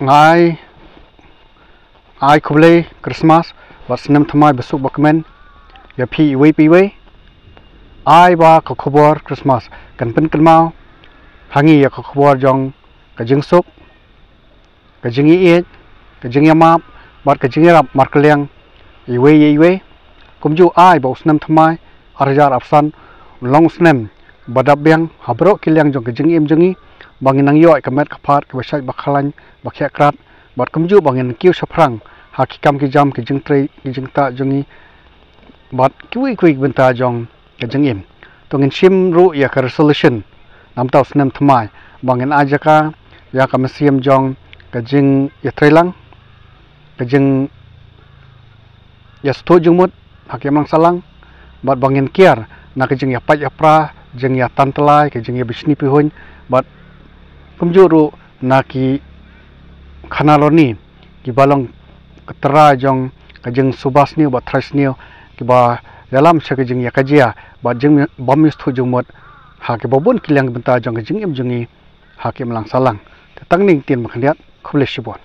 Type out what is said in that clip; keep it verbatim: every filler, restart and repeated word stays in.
Ai, ai khublei Christmas bad snem thymmai basuk bakmen ïa phi iwei pa iwei. Ai ba ka khubor Christmas kan pynkynmaw ha ngi ïa ka khubor jong ka jingsuk, ka jingïeit, ka jingïamap bad ka jingïarap markylliang iwei ïa iwei. Kumjuh ai ba u snem thymmai ar hajar arphew san un long u snem ba dap biang ha baroh ki liang jong ka jingim jong ngi, ba ngin nang ïoh ïa ka met ka phad kaba shait ba khlaiñ ba khiah krat, bad kumjuh ba ngin kiew shaphrang ha ki kam ki jam, ki jingtrei ki jingktah jong ngi bad kiwei kiwei ki bynta jong ka jingim. To ngin shim ruh ïa ka resolution namta u snem thymmai ba ngin ai jaka ïa ka mynsiem jong ka jingïatreilang, ka jingïasuk thuh jingmut ha ka imlang sahlang, bad ba ngin kiar na ka jingïapait ïapra, jingïatantlai, ka jingïabishni pihuiñ, bad kumjuh ruh na ki khana lorni kiba long ka trai jong ka jingsuba sniew bad trai sniew, kiba ïalam sha ka jingïakajia bad jingbym ïasuk thuh jingmut ha kiba bun ki liang ki bynta jong ka jingim jong ngi ha ka imlang sahlang. Te tang kine ki ktien ba khyndiat, khublei shibun.